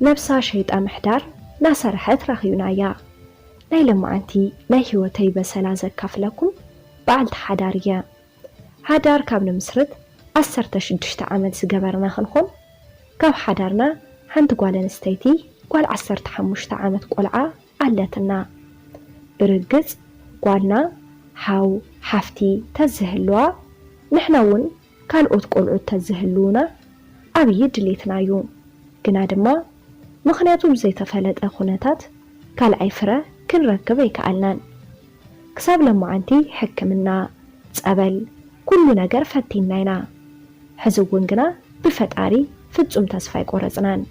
ነብሳ ሸይጣ ምሕዳር ናሰርሐት ረኺብናያ። ናይ ለማዓንቲ ናይ ህይወተይ በሰላ ዘካፍለኩም በዓልቲ ሓዳር እየ። ሓዳር ካብ ንምስርት ዓሰርተ ሽዱሽተ ዓመት ዝገበርና ክንኾን፣ ካብ ሓዳርና ሓንቲ ጓል ኣንስተይቲ ጓል ዓሰርተ ሓሙሽተ ዓመት ቆልዓ ኣለትና። ብርግጽ ጓልና ሓው ሓፍቲ ተዝህልዋ፣ ንሕና እውን ካልኦት ቆልዑት ተዝህልዉና ዓብዪ ድሌትና እዩ። ግና ድማ ምኽንያቱ ብዘይተፈለጠ ኩነታት ካልኣይ ፍረ ክንረክብ ኣይከኣልናን። ክሳብ ለማዓንቲ ሕክምና፣ ጸበል፣ ኩሉ ነገር ፈቲንና ኢና። ሕዚ እውን ግና ብፈጣሪ ፍጹም ተስፋ ኣይቆረጽናን።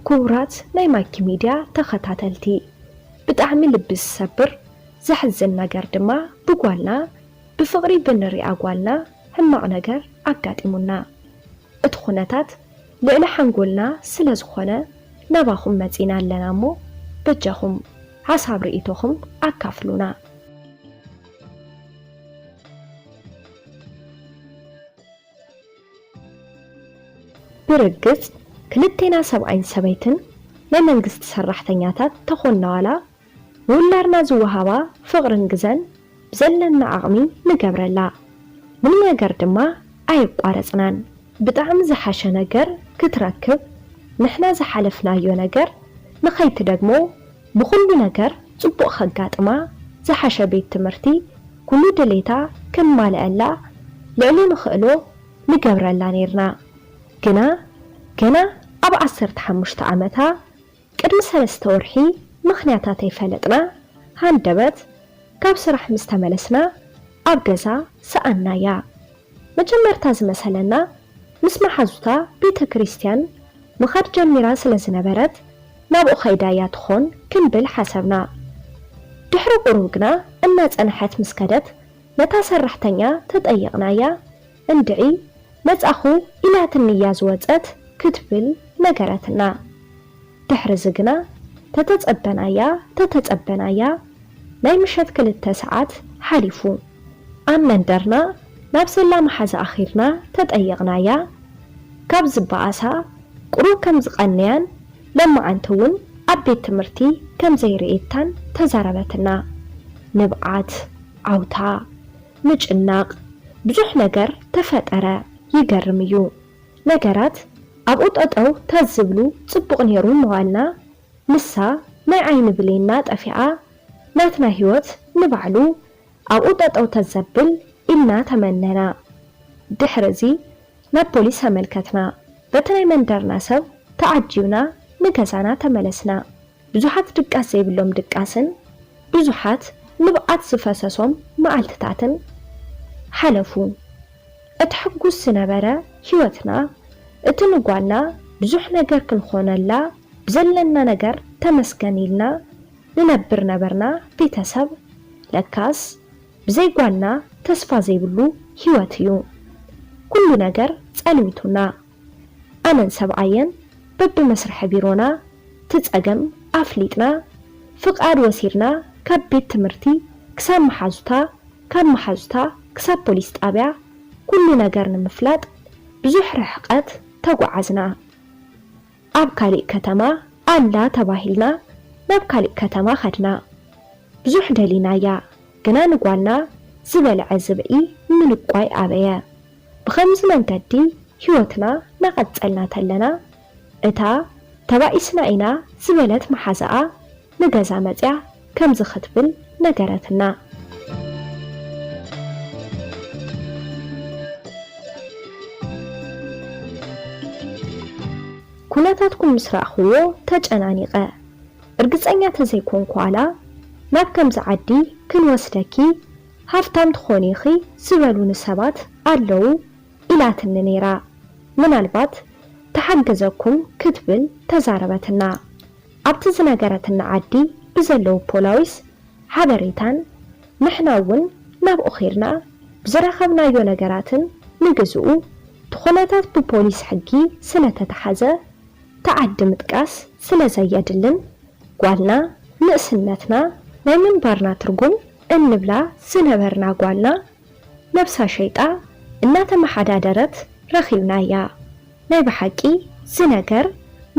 ክቡራት ናይ ማኪ ሚድያ ተኸታተልቲ፣ ብጣዕሚ ልቢ ዝሰብር ዘሕዝን ነገር ድማ ብጓልና፣ ብፍቕሪ ብንሪኣ ጓልና ሕማቕ ነገር ኣጋጢሙና። እቲ ኩነታት ልዕሊ ሓንጎልና ስለ ዝኾነ ናባኹም መጺና ኣለና እሞ በጃኹም ሓሳብ ርእይቶኹም ኣካፍሉና። ብርግጽ ክልቴና ሰብኣይን ሰበይትን ናይ መንግስቲ ሰራሕተኛታት ተኾንና ዋላ ንውላድና ዝወሃባ ፍቕርን ግዘን ብዘለና ዓቕሚ ንገብረላ። ምንም ነገር ድማ ኣየቋረጽናን። ብጣዕሚ ዝሓሸ ነገር ክትረክብ ንሕና ዝሓለፍናዮ ነገር ንኸይትደግሞ ብኹሉ ነገር ጽቡቕ ከጋጥማ ዝሓሸ ቤት ትምህርቲ ኩሉ ድሌታ ክማልኣላ ልዕሊ ንኽእሎ ንገብረላ ኔርና። ግና ገና ኣብ ዓሰርተ ሓሙሽተ ዓመታ ቅድሚ ሰለስተ ወርሒ ምኽንያታ ተይፈለጥና ሃንደበት ካብ ስራሕ ምስ ተመለስና ኣብ ገዛ ሰኣንናያ። መጀመርታ ዝመሰለና ምስ መሓዙታ ቤተ ክርስቲያን ምኻድ ጀሚራ ስለ ዝነበረት ናብኡ ኸይዳያ ትኾን ክንብል ሓሰብና። ድሕሪ ቁሩብ ግና እናጸንሐት ምስ ከደት ነታ ሰራሕተኛ ተጠይቕናያ። እንድዒ መጻኹ ኢላትኒ እያ ዝወጸት ክትብል ነገረትና። ድሕርዚ ግና ተተጸበናያ ተተጸበናያ ናይ ምሸት ክልተ ሰዓት ሓሊፉ። ኣብ መንደርና ናብ ዘላ መሓዛኣ ኺድና ተጠይቕናያ። ካብ ዝበኣሳ ቁሩብ ከም ዝቐነያን ለማዓንቲ እውን ኣብ ቤት ትምህርቲ ከም ዘይርእየታን ተዛረበትና። ንብዓት፣ ዓውታ፣ ምጭናቕ፣ ብዙሕ ነገር ተፈጠረ። ይገርም እዩ። ነገራት ኣብኡ ጠጠው ተዝብሉ ጽቡቕ ነይሩ ምባልና፣ ንሳ ናይ ዓይኒ ብሌንና ጠፊኣ፣ ናትና ህይወት ንባዕሉ ኣብኡ ጠጠው ተዘብል ኢልና ተመነና። ድሕሪ እዚ ናብ ፖሊስ ኣመልከትና። በቲ ናይ መንደርና ሰብ ተዓጂብና ንገዛና ተመለስና። ብዙሓት ድቃስ ዘይብሎም ድቃስን ብዙሓት ንብዓት ዝፈሰሶም መዓልትታትን ሓለፉ። እቲ ሕጉስ ዝነበረ ህይወትና፣ እቲ ንጓልና ብዙሕ ነገር ክንኾነላ ብዘለና ነገር ተመስገን ኢልና ንነብር ነበርና ቤተሰብ፣ ለካስ ብዘይ ጓልና ተስፋ ዘይብሉ ህይወት እዩ። ኩሉ ነገር ጸልሚቱና። ኣነን ሰብኣየን በብመስርሒ ቢሮና እቲ ጸገም ኣፍሊጥና፣ ፍቓድ ወሲድና ካብ ቤት ትምህርቲ ክሳብ መሓዙታ፣ ካብ መሓዙታ ክሳብ ፖሊስ ጣብያ ኩሉ ነገር ንምፍላጥ ብዙሕ ርሕቐት ተጓዓዝና። ኣብ ካሊእ ከተማ ኣላ ተባሂልና ናብ ካሊእ ከተማ ኸድና። ብዙሕ ደሊናያ፣ ግና ንጓልና ዝበልዐ ዝብኢ ምንቋይ ኣበየ። ብኸምዚ መንገዲ ህይወትና ናቐጸልና ተለና፣ እታ ተባኢስና ኢና ዝበለት መሓዛኣ ንገዛ መጽያ ከምዚ ክትብል ነገረትና። ኩነታትኩም ምስ ረኣኽዎ ተጨናኒቐ። እርግጸኛ ተዘይኮንኩ ዋላ ናብ ከምዚ ዓዲ ክንወስደኪ ሃፍታም ትኾኒ ኢኺ ዝበሉኒ ሰባት ኣለዉ ኢላትኒ ነይራ። ምናልባት ተሓግዘኩም ክትብል ተዛረበትና። ኣብቲ ዝነገረትና ዓዲ ብዘለዉ ፖላዊስ ሓበሬታን ንሕና እውን ናብኡ ኸይድና ብዝረኸብናዮ ነገራትን ንግዝኡ እቲ ኩነታት ብፖሊስ ሕጊ ስለተተሓዘ እቲ ዓዲ ምጥቃስ ስለዘየድልን ጓልና ንእስነትና ናይ ምንባርና ትርጉም እንብላ ዝነበርና ጓልና ነብሳ ሸይጣ እናተመሓዳደረት ረኺብናያ። ናይ ብሓቂ ዝነገር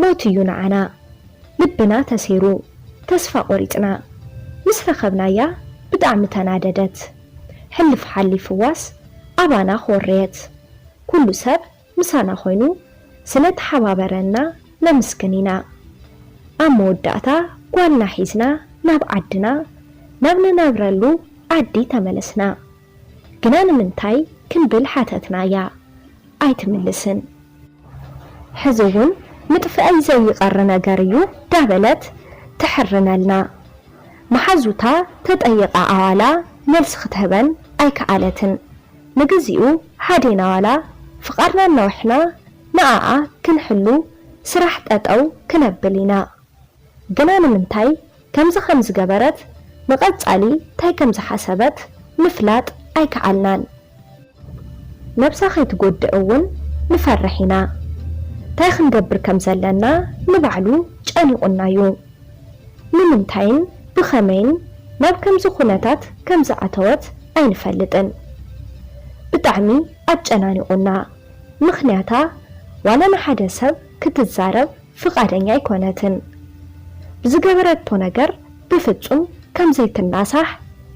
ሞት እዩ ንዓና። ልብና ተሰይሩ፣ ተስፋ ቆሪጽና። ምስ ረኸብናያ ብጣዕሚ ተናደደት። ሕልፍ ሓሊፍዋስ ኣባና ኮረየት። ኩሉ ሰብ ምሳና ኮይኑ ስለ ተሓባበረና ነመስግን ኢና። ኣብ መወዳእታ ጓልና ሒዝና ናብ ዓድና፣ ናብ ንነብረሉ ዓዲ ተመለስና። ግና ንምንታይ ክንብል ሓተትናያ። ኣይትምልስን። ሕዚ እውን ምጥፍኣይ ዘይቐሪ ነገር እዩ ዳበለት ትሕርነልና። መሓዙታ ተጠይቓ ኣዋላ መልሲ ክትህበን ኣይከኣለትን። ንግዚኡ ሓዴና ዋላ ፍቓድና እናወሕና ንኣኣ ክንሕሉ ስራሕ ጠጠው ክነብል ኢና። ግና ንምንታይ ከምዚ ከም ዝገበረት ንቐጻሊ እንታይ ከም ዝሓሰበት ምፍላጥ ኣይከኣልናን። ነብሳ ከይትጎድእ እውን ንፈርሕ ኢና። እንታይ ክንገብር ከም ዘለና ንባዕሉ ጨኒቑና እዩ። ንምንታይን ብኸመይን ናብ ከምዚ ኩነታት ከም ዝኣተወት ኣይንፈልጥን። ብጣዕሚ ኣጨናኒቑና። ምኽንያታ ዋላ ንሓደ ሰብ ክትዛረብ ፍቓደኛ ኣይኮነትን። ብዝገበረቶ ነገር ብፍጹም ከም ዘይትናሳሕ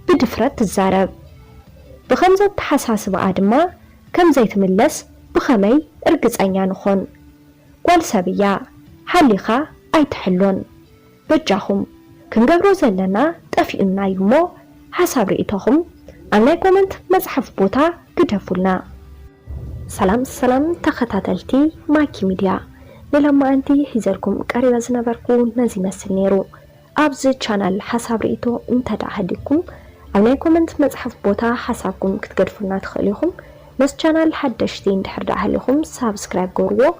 ብድፍረት ትዛረብ። ብኸምዚ ኣተሓሳስባኣ ድማ ከም ዘይትምለስ ብኸመይ እርግጸኛ ንኾን? ጓል ሰብ እያ፣ ሓሊኻ ኣይትሕሎን። በጃኹም፣ ክንገብሮ ዘለና ጠፊኡና እዩ እሞ፣ ሓሳብ ርእይቶኹም ኣብ ናይ ኮመንት መጽሓፍ ቦታ ግደፉልና። ሰላም ሰላም ተኸታተልቲ ማኪ ሚድያ፣ ንሎማዓንቲ ሒዘልኩም ቀሪበ ዝነበርኩ ነዚ ይመስል ነይሩ። ኣብዚ ቻናል ሓሳብ ርእይቶ እንተ ደኣ ሃልዩኩም፣ ኣብ ናይ ኮመንት መጽሓፍ ቦታ ሓሳብኩም ክትገድፉልና ትኽእሉ ኢኹም። ነዚ ቻናል ሓደሽቲ እንድሕር ደኣ ሃሊኹም፣ ሳብስክራይብ ገብርዎ፣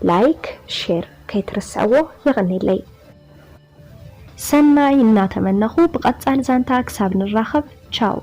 ላይክ፣ ሼር ከይትርስዕዎ። የቐንየለይ። ሰናይ እናተመነኹ፣ ብቐጻሊ ዛንታ ክሳብ ንራኸብ፣ ቻው።